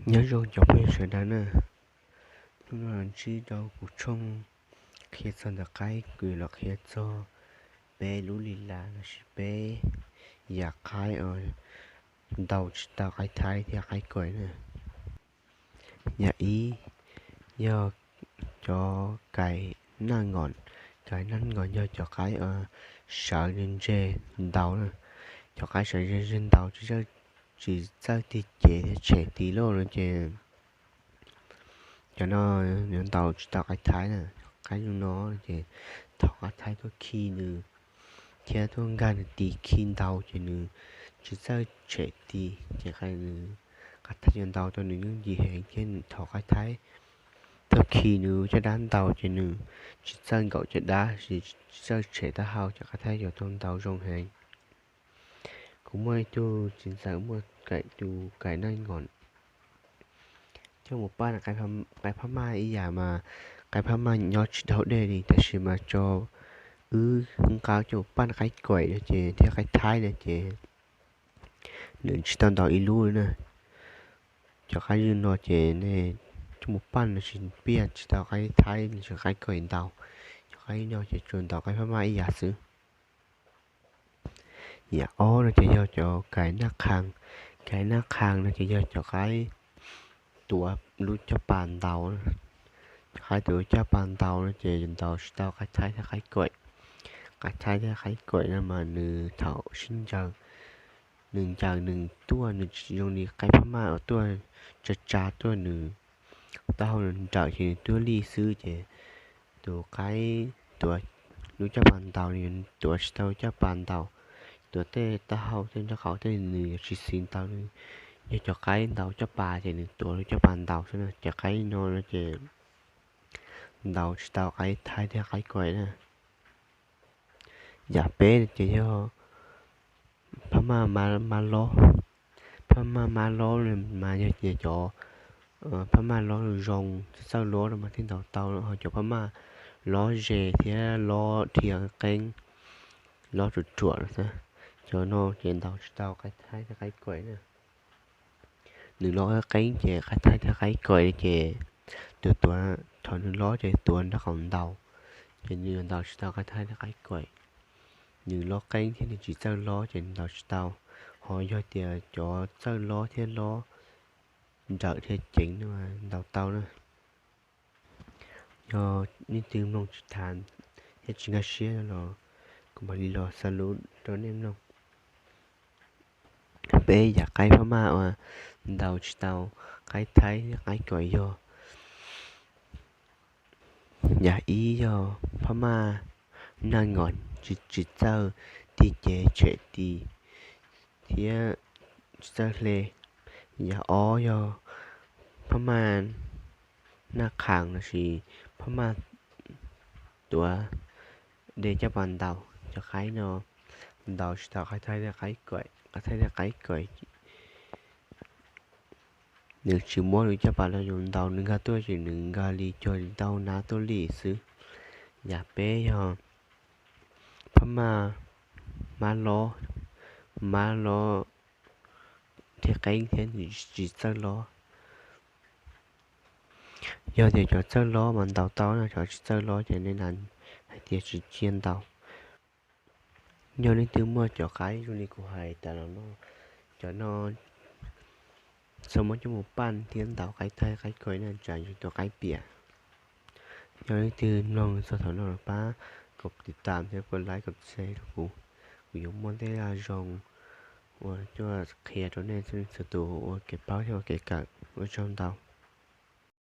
Nyob zoo cov phooj ywg sawv daws na, hnub no ntsib rau kuv tshooj qhia txog ntawm qaib, kuv yuav los qhia txog peb lub li las lossis peb yam qaib uas ntaus tsis tau qaib thaib thiab qaib kaim na. Yam ib yog cov kais naj ngom. Kais naj ngom yog cov qaib sawv ze ze ntaus na. Cov qaib sawv ze ze ntaus tsis txawj, tsis txawj tig cev thiab tshem tis loj no ces cov no yuav ntaus tsis tau qaib thaib na. Qaib zoo no ces thov qaib thaib tuaj khi nws thiab tuaj nkag nws tis khi ntaus ces nws tsis txawj tshem tis ces nws, qaib thaib yuav ntaus tau nws yooj yim heev thiab nws thov qaib thaib tuaj khi nws caj dab ntaus ces nws tsis txawj nkaum caj dab, tsis txawj tshem taub hau ces qaib thaib yuav tau ntaus zoo heev. Kuv muaj ib tug txiv ntxawm muaj kais tus kais naj ngom coj mus paj qaib phab maj ib yam mas qaib phab maj nyob tsis dhau dej li, tab sis mas tso wb nqa coj mus paj qaib kaim no ces thiab qaib thaib no ces nws tsis tau ntaus ib lub li na. Cov qaib zoo no ces nej coj mus paj no tsis piaj tsis tau qaib thaib, nws tsis qaib kaim ntaus. Cov qaib no ces tsuas ntaus qaib phab maj ib yam xwb. Yam ob no ces yog cov kais naj qhas. Kais naj qhas no ces yog cov qaib tuav lub caj pas ntaus. Cov qaib tuav lub caj pas ntaus no ces ntaus tsis tau qaib thaib thiab qaib kaim. Qaib thaib thiab qaib kaim no mas nws thaum sib ncaws, nws ncaws nws tuaj nws tsis zoo li qaib phab maj uas tuaj tsa tsa tuaj nws taub hau nws nrawm ces nws tuaj lij xwb ces tus qaib tuav lub caj pas ntaus nws tuav tsis tau caj pas ntaus, tuav tej taub hau tej nraub qaum tej nws yuav tsis xis ntau. Yog cov qaib ntaus caj pas ces nws tuav lub caj pas ntaus xwb na. Cov qaib no no ces ntaus tsis tau qaib thaib thiab qaib kaim na. Yam peb ces yog phab maj mab lob. Phab maj mab lob mas yog tias cov phab maj lob zoo txawj lob no mas thiaj ntaus tau, ho cov phab maj lob ze thiab lob dhia qeeb, lob ruam ruam no xwb, cov no ces ntaus tsis tau qaib thaib thiab qaib kaim na. Nws lob qeeb ces qaib thaib thiab qaib kaim ces tus tuav, thaum nws lob ces tuav nraub qaum ntaus, ces nws yuav ntaus tsis tau qaib thaib thiab qaib kaim. Nws lob qeeb thiab nws tsis txawj lob ces nws ntaus tsis tau. Ho yog tias cov txawj lob thiab lob nrawm thiab ceev no ntaus tau na. Yog leej twg mloog tsis thaiv thiab tsis nkag siab los kuv mam li los xaus lus rau nej mloog. Peb yam qaib phab maj uas ntaus tsis tau qaib thaib thiab qaib kaim yog, yam ib yog phab maj naj ngom, tsis txawj tig cev tshem tis thiab tsis txawj hle. Yam ob yog phab maj naj qhas lossis phab maj tuav de caj pas ntaus. Cov qaib no ntaus tsis tau qaib thaib thiab qaib kaim, qaib thaib thiab qaib kaim nws tsis muab nws caj pas los yus ntaus nws nkag tuaj ces nws nkag li cuag li tau nab tuaj li xwb. Yam peb yog phab maj mab lob, mab lob thiab qeeb thiab nws tsis txawj lob. Yog tias cov txawj lob mas ntaus tau no, cov tsis txawj lob ces nej hais tias tsis cia ntaus. Yog leej twg muaj cov qaib zoo li kuv hais tas los no, cov no txhob muab coj mus paj thiab ntaus qaib thaib qaib kaim na tsam yus tus qaib piam. Yog leej twg mloog txog thaum no los pab kom tiv tam thiab kom like kom share rau kuv, kuv yuav muaj tej zaj zoo uas coj qhia rau nej txhua tus ua kev paub thiab ua kev kawm. Ua tsaug ntau.